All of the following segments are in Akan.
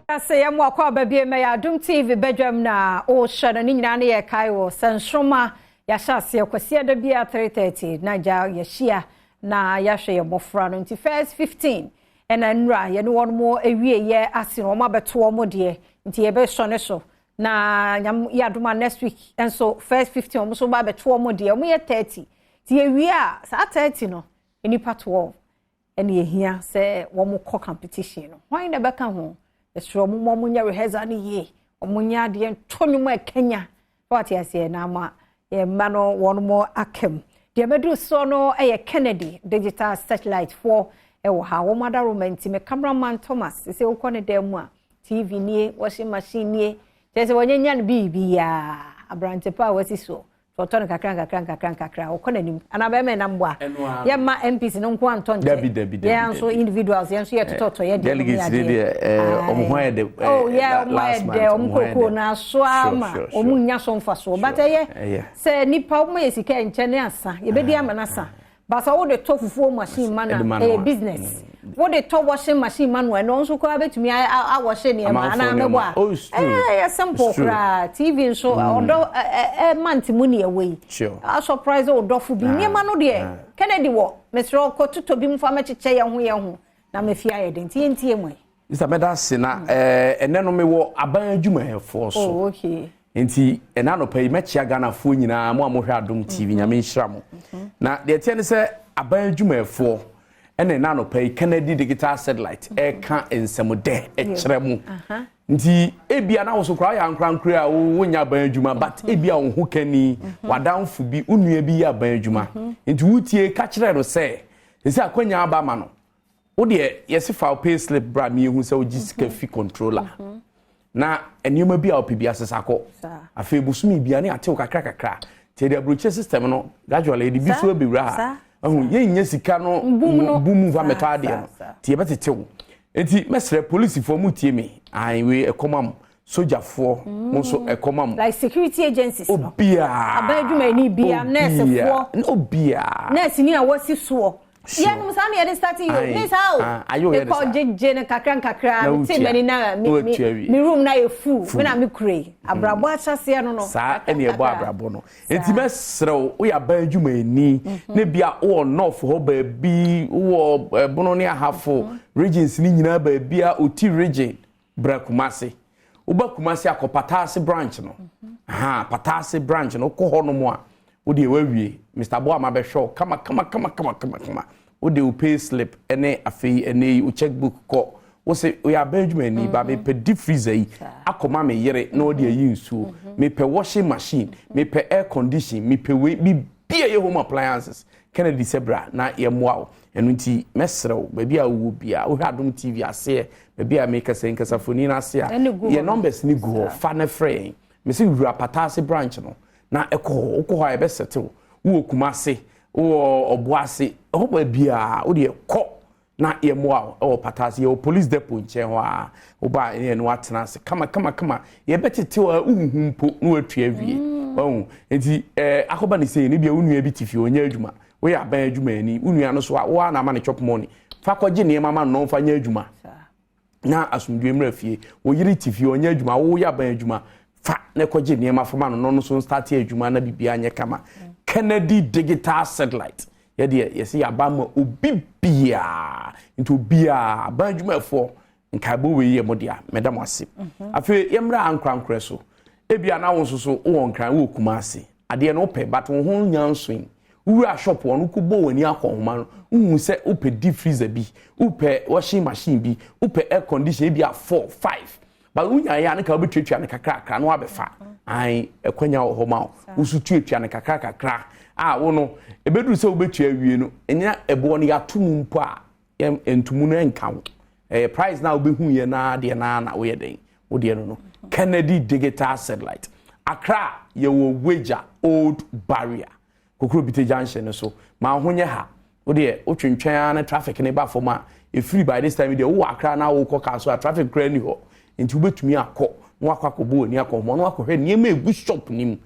Ase yɛ mo akɔ aba bie mɛyɛ Adom TV badwam na wohyɛ no ne nyinaa ne yɛ kae wɔ sɛnsoroma yɛahyɛ aseɛ Kwasiada biara 3:30 na gya yɛahyia na yɛahwɛ yɛ mmɔfra no nti first 15 ɛna nnura yɛne wɔn mo awie yɛ ase no wɔn abɛto wɔn deɛ nti yɛbɛsɔ ne so na nyam yɛ adom a next week nso first 15 wɔn nso ba abɛto wɔn deɛ wɔn yɛ 30 nti yɛwie a saa 30 no nnipa 12 ɛna ehia sɛ wɔn kɔ competition no. Hwan na ɛbɛka ho? Yɛsrɛ wɔn ma wɔn nyɛ rehearsal no yie, wɔn nyɛ adeɛ nto nnwom a ɛkanya. Wɔate aseɛ na ama yɛn mma no wɔn mo aka mu. Deɛ mɛduru soɔ no yɛ Kennedy Digital Satellite foɔ ɛwɔ ha. Wɔn adaroma nti me cameraman Thomas sɛ wokɔ ne dan mu a TV nie, washing machine nie, kyerɛ sɛ wɔnyɛ no biribiara. Aberante pa a wasi soɔ. Ɔtɔ no kakra nkakra nkakra nkakra ɔkɔ n'anim anaa bɛrima ɛnam bɔ a yɛma MPs no nko antɔ nkyɛ yɛn nso individuals yɛn nso yɛtotɔtɔ yɛ deɛ delegates ne deɛ ɔmo ho ayɛ dɛ. Oh yɛ ɔmo ayɛ dɛ ɔmo koko na aso ama ɔmo nya so mfasoɔ but ɛyɛ sɛ nipa ɔmo yɛ sika nkyɛn ne asa yɛbɛdi ama n'asa. But sɛ wode tɔ fufuo machine ma no a, ɛyɛ business. Wode tɔ washing machine ma no a, ɛno nso koraa bɛtumi awɔhye nneɛma anaa mɛbɔ a. Ɛyɛ simple koraa. TV nso ɔdɔ ɛma nti mu ne ɛwɔ yi. A surprise wo dɔfo bi. Nneɛma no deɛ Kennedy wɔ. Mesrɛ wo kɔtotɔ bi mfa mɛkyekyɛ yɛn ho yɛn ho na mafie ayɛ den. Nti yɛntie mu ɛ. Mr. Mɛda ase na ɛnɛ no mewɔ aban adwumayɛfoɔ so. Oh, okay. Nti ɛna anɔpa yi mɛkyia Ghanafoɔ nyinaa mo a mohwɛ Adom TV, Nyame nhyira mo. Na deɛ ɛteɛ ne sɛ aban adwumayɛfoɔ ɛna ɛna anɔpa yi Kennedy Digital Satellite ɛka nsɛmdɛ ɛkyerɛ mo. Nti ebia na wo so koraa woyɛ ankorankore a wonya aban adwuma, but ebia wo ho kani, w'adamfo bi, wo nua bi yɛ aban adwuma. Nti wotie ka kyerɛ no sɛ sɛ akwanya aba ma no. Wo deɛ yɛse fa wo pay slip bra mi ehu sɛ wogye sika fi controller. Na nneɛma bi a wopɛ bi asesa kɔ. Afei bosome bia ne atew kakra kakra. Nti yɛde aburokyire system no gradually yɛde bi so abɛwura ha. Ɛho yɛnnya sika no bum mfa mmɛtɔ adeɛ no. Nti yɛbɛtetew. Nti mɛsrɛ polisifoɔ mu tie me. Ae wei ɛkɔma mo. Sogyafoɔ mo nso ɛkɔma mo. Like security agencies no. Obiara. Aban adwumayɛni bia, nursefoɔ. Obiara. Nurse ni a wasi soɔ. Yɛnom saa na yɛde start yi o. Ne saa o. Mekɔ gyegye no kakra nkakra. Mete m'ani na me room na yɛ full. Me na me kura yi. Abrabɔ ahyɛseɛ no no. Saa ɛna ɛbɔ abrabɔ no. Nti mɛsrɛ wo, woyɛ aban adwumayɛni na bia wowɔ north hɔ baabi, wowɔ Bono ne Ahafo regions ne nyinaa baabi a Oti region, bra Kumase. Woba Kumase akɔ Pataase branch no. Aha, Pataase branch no, wokɔ hɔ nom a, wode wawie. Mr. Boama bɛhwɛ wo kama kama kama kama kama kama. Wode wo pay slip ne afei ɛnɛ yi wo checkbook kɔ. Wo se woyɛ aban adwumayɛni ba mepɛ deep freezer yi akɔma me yere na ɔde ayi nsuo. Mepɛ washing machine, mepɛ air condition, mepɛ wei, biribi a ɛyɛ home appliances. Kennedy sɛ bra na yɛmmoa wo. Ɛno nti mɛsrɛ wo baabi a wowɔ biara, wohwɛ Adom TV aseɛ, baabi a mekasa nkasafoni no ase a, yɛ numbers no gu hɔ, fa no frɛ yɛn. Mese wura Pataase branch no na ɛkɔ hɔ, wokɔ hɔ a yɛbɛsɛte wo. Wowɔ Kumase, wowɔ Ɔboase, ɛhɔ baabiara wodeɛ kɔ na yɛmmoa wo ɛwɔ Pataase. Yɛwɔ police depot nkyɛn hɔ a, woba ne yɛne woatena ase kama kama kama. Yɛbɛtete wo a wonhu mpo na woatua awie. Wahu? Nti akɔba ne sei no bia wo nua bi te fie ɔnyɛ adwuma. Woyɛ aban adwumayɛni, wo nua no so a wo ara na ama no chop money. Fa kɔgye nneɛma ma no na ɔmfa nyɛ adwuma. Na asomdwoe mmra fie. Wo yere te fie ɔnyɛ adwuma, wo woyɛ aban adwuma. Fa na kɔgye nneɛma fa ma no na ɔno nso start adwuma na biribiara nyɛ kama. Kennedy Digital Satellite. Yɛdeɛ yɛsɛ yɛaba ma obi biara. Nti obiara aban adwumayɛfoɔ nkaebɔ wei yɛ mo dea, mɛda mo ase. Afei yɛmmra ankorankorɛ so. Ebia na wo nso so wowɔ Nkran, wowɔ Kumase. Adeɛ no wopɛ but wo ho nya nso yi. Wowura shop hɔ no wokɔbɔ w'ani akɔ nhoma no, wohu sɛ wopɛ deep freezer bi, wopɛ washing machine bi, wopɛ air condition ebia 4, 5. But wonyaeɛ a ne ka wobɛtuatua no kakrakra na wabɛfa. Ae, ɛkwanya wɔ hɔ ma wo. Wo nso tuatua no kakrakakra a wo no, ɛbɛduru sɛ wobɛtua awie no, ɛnya ɛboɔ no yɛato mu mpo a, ntomu no ɛnka wo. Ɛyɛ price na wobɛhu yɛ na adeɛ na na woyɛ dɛn. Wo deɛ no no. Kennedy Digital Satellite. Accra yɛwɔ Weja Old Barrier. Kokrobite Junction no so. Ma ho nyɛ ha. Wo deɛ wotwentwɛn ara na traffic ne ba fam a, ɛfiri by this time deɛ wowɔ Accra na wokɔ car so a traffic koraa ni hɔ. Nti wobɛtumi akɔ na wakɔ akɔbɔ w'ani akɔ ho na wakɔhwɛ nneɛma egu shop no mu.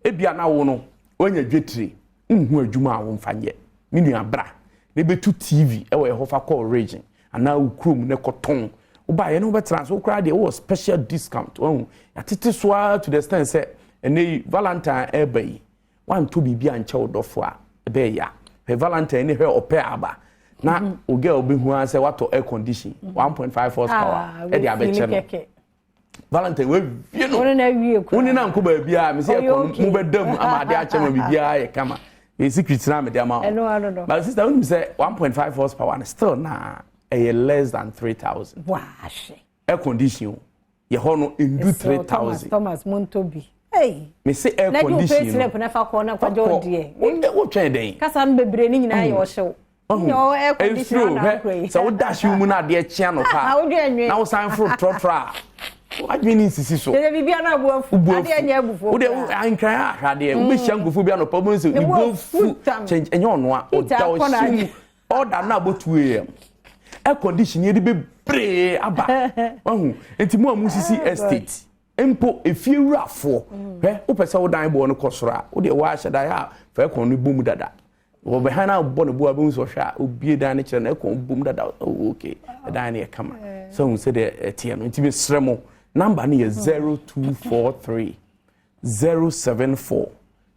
Ebia na wo no woanya dwetire, wonhu adwuma a womfa nyɛ. Me nua bra na ɛbɛtu TV ɛwɔ ɛhɔ fa kɔ region anaa wo kurom na kɔtɔn. Woba yɛne wobɛtena so koraa deɛ, wowɔ special discount. Wahu, yɛatete so ara to the extent sɛ ɛnɛ yi Valentine ɛreba yi, wantɔ biribi ankyɛ wo dɔfo a, ɛbɛyɛ ya. Hwɛ, Valentine ne hwɛ ɔpɛ aba na o girl bi hu ara sɛ watɔ air condition 1.5 horsepower ɛde abɛkyɛ no Valentine, wawie no. Wɔn na awie kura. Wone na nkɔ baabi a mesi Ɔyɛ ɛkɔ no okay. mu bɛda mu ama ade akyɛ ma biribiara yɛ kama. Ɛyɛ secret na mede ama wo. Ɛno ano no. But sister, wonim sɛ 1.5 horsepower no still na ɛyɛ less than 3000. Wahwɛ. Air condition o, yɛ hɔ no ndu 3000. Thomas, monto bi. Hey. Mese air Na di o pay condition no slip na fa kɔ na kɔgye o deɛ. Wotwɛn dɛn? Kasa no bebree ne nyinaa yɛ ɔhyew. Nyɛ ɔ air condition ɛfiri o na hwɛ akɔ yi. sɛ woda hyew mu no, adeɛ kyea no Ah, pa wodwe anwe. na wosan foro trɔtrɔ a, wadwene ne nsisi so. Kyerɛ biribi na abu afu. Wobu Adeɛ nyɛ abufuo. wode koraa. ankran a ahwɛ adeɛ, wobɛhyia nkurɔfoɔ bi anɔpa, wobɛhu sɛ Ne ne bo bu afu afu tam. kyɛn ɛnyɛ ɔno a Peter ɔda akɔ na ɔhyew mu ade. ɔda no abɔ 2 a.m. Air condition yɛde bebree aba, wahu. Nti mo a musisi Ah, estate mpo, efie wurafoɔ, hwɛ, wopɛ sɛ wodan boɔ no kɔ soro a, wodeɛ wɔahyɛ dan a fa aircon no bɔ mu dada wɔ bɛhan na bɔ ne bo a, bɛhu sɛ ɔhwɛ a, obie dan no kyerɛ no, aircon bɔ mu dada. Oh, okay, ɛdan no yɛ kama sɛ hu sɛdeɛ ɛteɛ no. Nti mesrɛ mo, number no yɛ 0243 074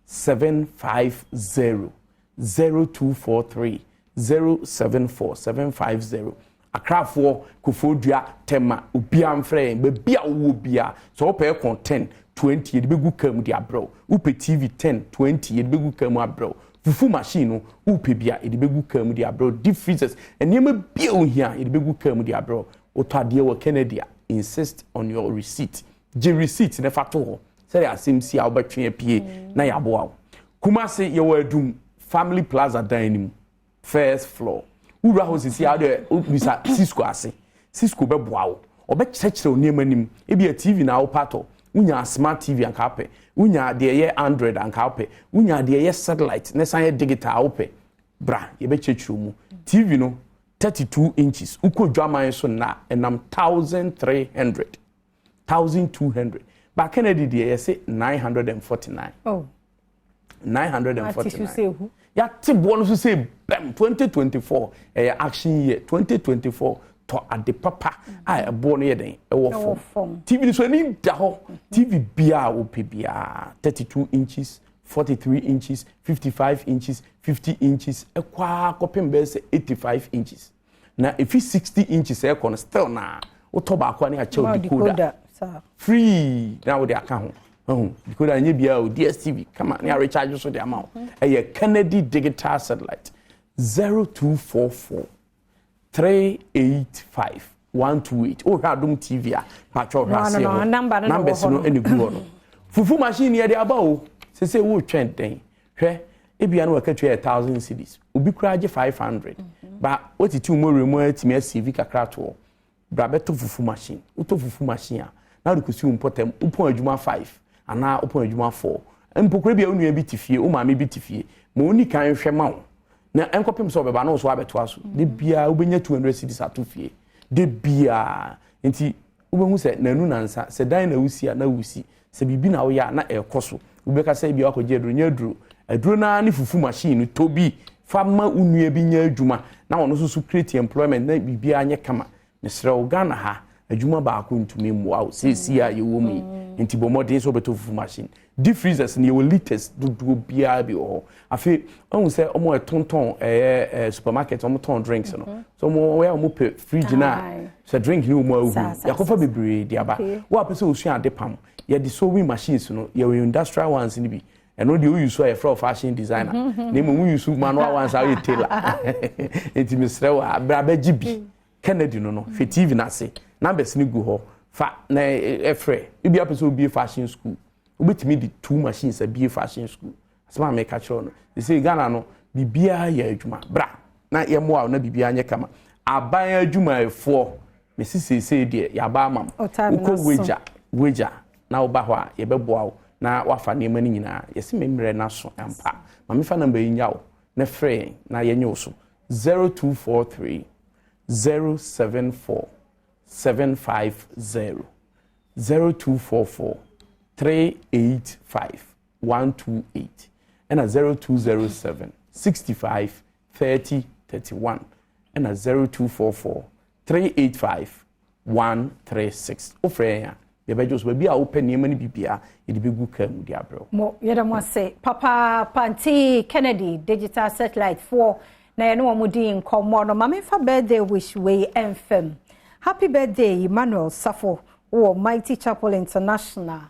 750, 0243 074 750. Akrafoɔ, Koforidua, Tɛma, obiara mfrɛ yɛn. Baabi a wowɔ biara, sɛ wopɛ aircon 10 20, yɛde bɛgu kaa mu de abrɛ wo. Wopɛ TV 10 20, yɛde bɛgu kaa mu abrɛ wo. Fufu machine no, wopɛ bi a, yɛde bɛgu kaa mu de abrɛ wo. Deep freezers, nneɛma bi a wohia, yɛde bɛgu kaa mu de abrɛ wo. Wotɔ adeɛ wɔ Kennedy a, insist on your receipt. Gye receipt ne fa to hɔ sɛdeɛ asɛm si a, wobɛtwe apue na yɛaboa wo. Kumase, yɛwɔ Adum Family Plaza dan no mu, first floor. Wowura hɔ sisi a, wode wobisa Cisco ase. Cisco bɛboa wo, ɔbɛkyerɛkyerɛ wo nneɛma nim. Ebi a TV na wopɛ atɔ, wonya smart TV anka wopɛ, wonya deɛ ɛyɛ Android anka wopɛ, wonya deɛ ɛyɛ satellite ne san yɛ digital wopɛ, bra, yɛbɛkyerɛkyerɛ mu. TV no 32 inches, wokɔ dwaman so na ɛnam 1300, 1200, ba Kennedy deɛ, yɛsɛ 949. Oh. 949. Ate so sɛ ehu. Yɛate boɔ no so sɛ bɛm. 2024 ɛyɛ action year. 2024, tɔ ade papa a ɛboɔ no yɛ den, ɛwɔ Ɛwɔ fam. Fam. TV no so ani da hɔ. TV biara a wopɛ biara, 32 inches, 43 inches, 55 inches, 50 inches, ɛkɔ ara kɔpem bɛyɛ sɛ 85 inches, na efi 60 inches ɛkɔ no, still na wotɔ baako a, ne akyɛw Ma decoder decoder. Saa. Free na wode aka ho. Ɔhu decoder nyɛ biara o, DStv kama ne arecharge so de ama wo. Ɛyɛ Kennedy Digital Satellite. 0244 385 128. Wohwɛ Adom TV a, patwɛ, ɔhwɛ No, aseɛ no, hɔ number no na ɛwɔ numbers hɔ no no. ɛna gu hɔ no. Fufu machine yɛde aba o. Sese wotwɛn dɛn? Hwɛ, ebia no wakatua yɛ 1,000 cedis, obi koraa gye 500, ba wotiti wo mmɔwerɛ mu atumi asave kakra toɔ. Bra bɛtɔ fufu machine. Wotɔ fufu machine a, na wode kɔsi wo mpɔtam. Wopɔn adwuma 5 anaa wopɔn adwuma 4 mpokora bi a, wo nua bi te fie, wo maame bi te fie, ma ɔni kan hwɛ ma wo na ɛnkɔpem sɛ ɔbɛba na wo so abɛtoa so. De biara wobɛnya 200 cedis ato fie de biara. Nti wobɛhu sɛ nanu nansa sɛ dan na wosi a, na wosi sɛ biribi na woyɛ a, na ɛrekɔ so. Wobɛka sɛ ebia wakɔgye aduro, nyɛ aduro, aduro naa ne fufu machine no. Tɔ bi fa ma wo nua bi nyɛ adwuma na ɔno nso so create employment na biribiara nyɛ kama. Mesrɛ wo, Ghana ha, adwuma baako ntumi mmoa wo seesei a yɛwɔ mu yi. Nti bɔ mmɔden sɛ wobɛtɔ fufu machine. Deep freezers no, yɛwɔ litres dodoɔ biara bi wɔ hɔ. Afei ɔhu sɛ ɔmo ɛtontɔn ɛyɛ supermarket, ɔmo tɔn drinks no so, ɔmo wɔyɛ, ɔmo pɛ fridge no a sɛ drink ne wɔ mu ahu. Saa, Yɛakɔfa bebree de aba. Wo a pɛ sɛ osua ade pam, yɛde sewing machines no, yɛwɔ industrial ones no bi. Ɛno deɛ, woyi so a, yɛfrɛ wo fashion designer, na mmom woyi so manual ones a, woyɛ tailor. Nti mesrɛ wo a, bra bɛgye bi. Kennedy no, hwɛ TV n'ase, numbers no gu hɔ, fa na ɛfrɛ. Ebi apɛ sɛ obie fashion school, wobɛtumi de two machines abie fashion school. Asɛm a meka kyerɛ wo no, sɛ Ghana no biribiara yɛ adwuma. Bra na yɛmmoa wo na biribiara nyɛ kama. Aban adwumayɛfoɔ, mesi seesei deɛ, yɛaba ama m Oh, time wokɔ no so. Wagya wagya na woba hɔ a, yɛbɛboa wo na wafa nneɛma no nyinaa. Yɛsi me mmerɛ no so ampa. Ma mefa number yi nya wo na frɛ yɛn na yɛnyɛ wo so: 0243 074 750, 0244 385 128, ɛna 0207 65 30 31, ɛna 0244 385. 136. Wofrɛ yɛn a, yɛbɛgye wo so. Baabi a wopɛ nneɛma no bibia, yɛde bɛgu kaa mu de abrɛ wo. Mo yɛda mo ase papaapa. Nti Kennedy Digital Satellite foɔ na yɛne wɔn di nkɔmmɔ no. Ma memfa birthday wish wei ɛmfam. Happy birthday, Emmanuel Safo, wɔ Mighty Chapel International.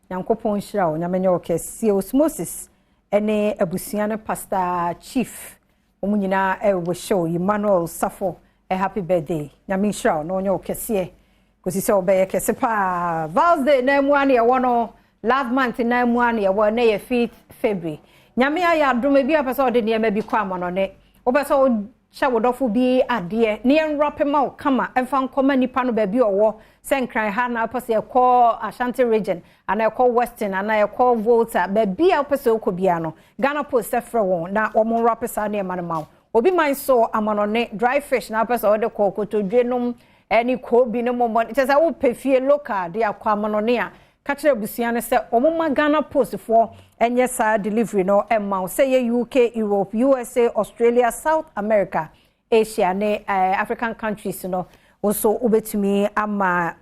Nyankopɔn nhyira wo, Nyame nyɛ wo kɛseɛ. Osmosis ne abusua no, Pastor Chief, wɔn nyinaa ɛwɔ wo Emmanuel Safo happy birthday. Nyame nhyira wo na ɔnyɛ wo kɛseɛ kòsi sɛ ɔbɛyɛ kɛse paa. Val's Day na mu a na yɛwɔ no, love month na mu a na yɛwɔ na yɛ 5th February. Nyame ayɛ adom. Ebi a pɛ sɛ ɔde nneɛma bi kɔ amanɔne, wopɛ sɛ wohyɛ wo dɔfo bi adeɛ ne yɛn wrap ma wo kama, ɛmfa nkɔma nipa no baabi ɔwɔ, sɛ Nkran ha na wopɛ sɛ ɛkɔ Ashanti Region anaa ɛkɔ Western anaa ɛkɔ Volta, baabi a wopɛ sɛ wokɔ biara no, Ghana Post sɛ frɛ wɔn na wɔn wrap saa nneɛma no ma wo. Obi man so amanɔne, dry fish na wopɛ sɛ wɔde kɔ, kotodwe nom ɛne koobi ne mɔmɔ, kyerɛ sɛ wopɛ fie local de akɔ amanɔne a, ka kyerɛ abusua no sɛ wɔn ma Ghana Post foɔ nyɛ saa delivery no ɛma wo, sɛ yɛ UK, Europe, USA, Australia, South America, Asia ne African countries no nso, wobɛtumi ama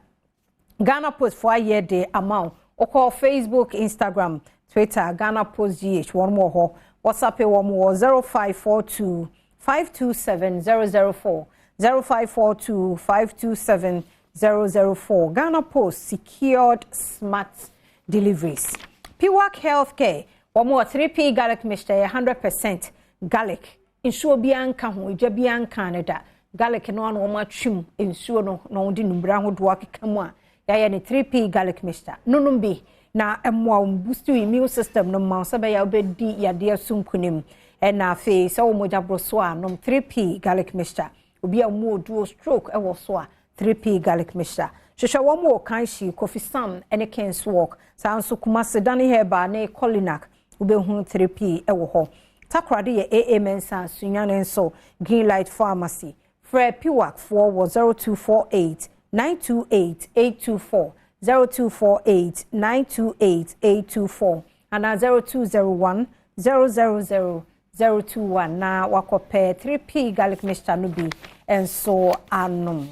Ghana Post foɔ ayɛ de ama wo. Wokɔ Facebook, Instagram, Twitter, Ghana Post GH, wɔn wɔ hɔ. WhatsApp wɔn wɔ 0542 527 004, 0542 527 004. Ghana Post, secured smart deliveries. Piwak Healthcare, wɔn wɔ 3P Garlic mixture, yɛ 100% garlic. Nsuo biara nka ho, egya biara nka ne da. Garlic no ano wɔn atwim nsuo no na wɔde nnubra ahodoɔ akeka mu a yɛayɛ ne 3P Garlic mixture. Nonom bi na ɛmmoa wɔn boost your immune system no ma sɛ bɛyɛ a wobɛdi yadeɛ so nkunim. Ɛna afei sɛ wɔn mogya boro so a, nom 3P Garlic mixture. Obi a mu oduo, stroke ɛwɔ so a, 3P Garlic mixture. Hwehwɛ wɔn wɔ Kanshi, Kofi Sam ne Kings Walk. Saa nso Kumasi, Dani Herbal ne Colinac, wobɛhu 3P ɛwɔ hɔ. Takoradi yɛ AA Mensa. Sunyane nso, Green Light Pharmacy. Frɛ Piwak foɔ wɔ 0248 928 824, 0248 928 824 anaa 0201 000 021 na wakɔpɛ 3P Garlic mixture no bi nso anom.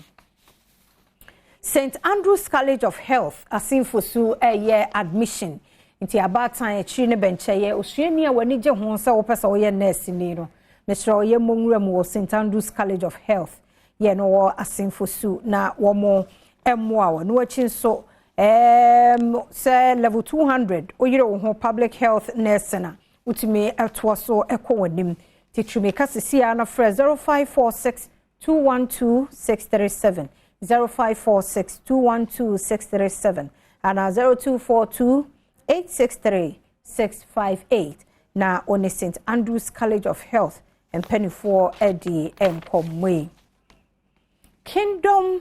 St Andrews College of Health, Asinfosu, ɛyɛ admission nti abaatan akyiri ne bɛnkyɛyɛ. Osuani a w'ani gye ho sɛ wopɛ sɛ woyɛ nurse ni no, mesrɛ ɔyɛ mmɔ mu wɔ St Andrews College of Health yɛ no wɔ Asinfosu na wɔn mmoa wɔ no akyi nso. Sɛ level 200 woyere wo ho public health nursing a, wotumi ɛtoa so ɛkɔ w'anim. Titiri ka sisi a no, frɛ 0546 212 637, 0546 212 637 ana 0242 863 658 na ɔne St Andrews College of Health mpanimfoɔ de nkɔmmɔ yi. Kingdom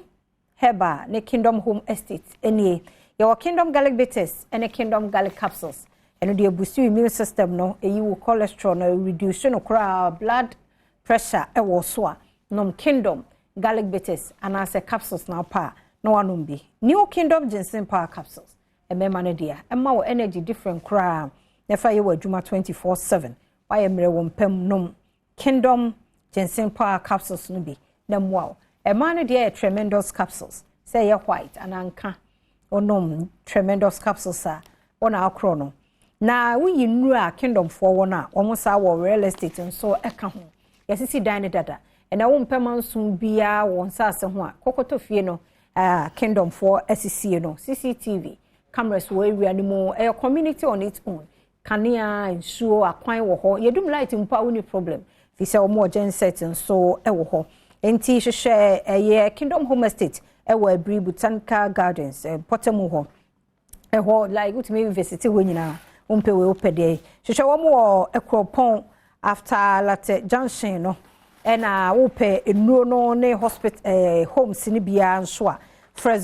Herbal ne Kingdom Home Estate nie. Yɛwɔ Kingdom Garlic Bitters ne Kingdom Garlic Capsules. Ɛno deɛ, boost immune system no, ɛyi wo cholesterol no, reduce no koraa. Blood pressure ɛwɔ so a, nom Kingdom Garlic Bitters anaasɛ capsules na pa a na wanom bi. New Kingdom Ginseng Power Capsules, mmarima no deɛ, ɛma wɔ energy different koraa na ɛfa yɛ wɔ adwuma 24/7. Wayɛ mmerɛ wɔ mpam, nom Kingdom Ginseng Power Capsules no bi na mmoa wo. Ɛmaa no deɛ yɛ Tremendous Capsules, sɛ ɛyɛ white anaa nka, ɔnom Tremendous Capsules a wɔn akorɔ no na woyi nnuro a Kingdomfoɔ wɔ no a, wɔn saa wɔ real estate nso ka ho. Yɛsisi dan no dada ɛna wo mpɛma nson biara wɔ nsaase ho a kɔkɔtɔ fie no a Kingdomfoɔ asisie no. CCTV cameras wɔ area no mu, ɛyɛ community on its own. Kanea, nsuo, akwan wɔ hɔ, yɛdum light mpo a, wonni problem fi sɛ wɔn wɔ genset nso wɔ hɔ. Nti hwehwɛ ɛyɛ Kingdom Home Estate ɛwɔ Abiri Botanical Gardens pɔtɛmu hɔ. Ɛhɔ like wotumi visit hɔ nyinaa. Wompɛ wei, wopɛ deɛ, hwehwɛ wɔn wɔ Ɛkuropɔn after Latte Junction no. Ɛna wopɛ nnuro no ne hospital homes no biara nso a, frɛ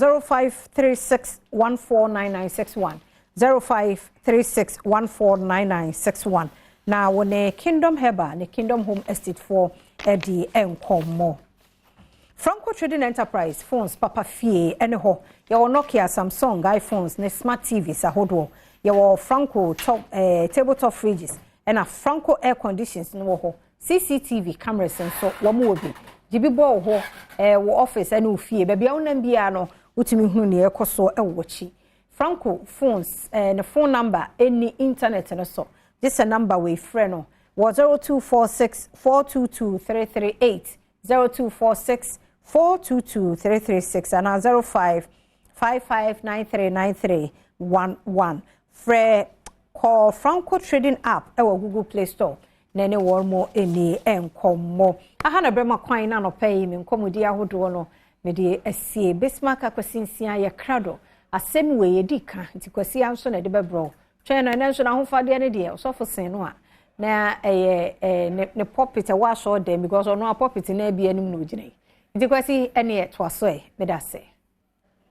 0536149961, 0536149961 na wo ne Kingdom Herbal ne Kingdom Home Estate foɔ ɛde nkɔmmɔ. Franco Trading Enterprise, phones papa fie ɛne hɔ. Yɛwɔ Nokia, Samsung, iPhones ne smart TVs ahodoɔ. Yɛwɔ Franco top table top fridges ɛna Franco air conditions no wɔ hɔ. CCTV cameras nso wɔn wɔ bi. Gye bi bɔ wo hɔ, wɔ office ɛne wo fie. Baabi a wonam biara no, wotumi hunu nea ɛkɔ so wɔ w'akyi. Franco Phones, ne phone number ɛni internet no so. Gye sɛ number wei frɛ no wɔ 0246 422 338, 0246 422 336 anaa 05 55939311. Frɛ kɔ Franco Trading app ɛwɔ Google Play Store na ɛne wɔn mo ani nkɔmmɔ. Aha na bɛma kwan na anɔpa yi me nkɔmmɔdi ahodoɔ no mede asie. Bismarck Akwasinsia yɛ krado. Asɛm wei yɛdi ka nti Kwasi nso na ɛde bɛbrɛ twɛn no. Ɛnɛ nso n'ahofadeɛ no deɛ, ɔsɔfo sen no a na ɛyɛ ne pulpit ɛwɔ asɔre dɛm, because ɔno a pulpit na ebi anim na ogyina yi. Nti Kwasi, ɛne ɛtoa so ɛ meda ase.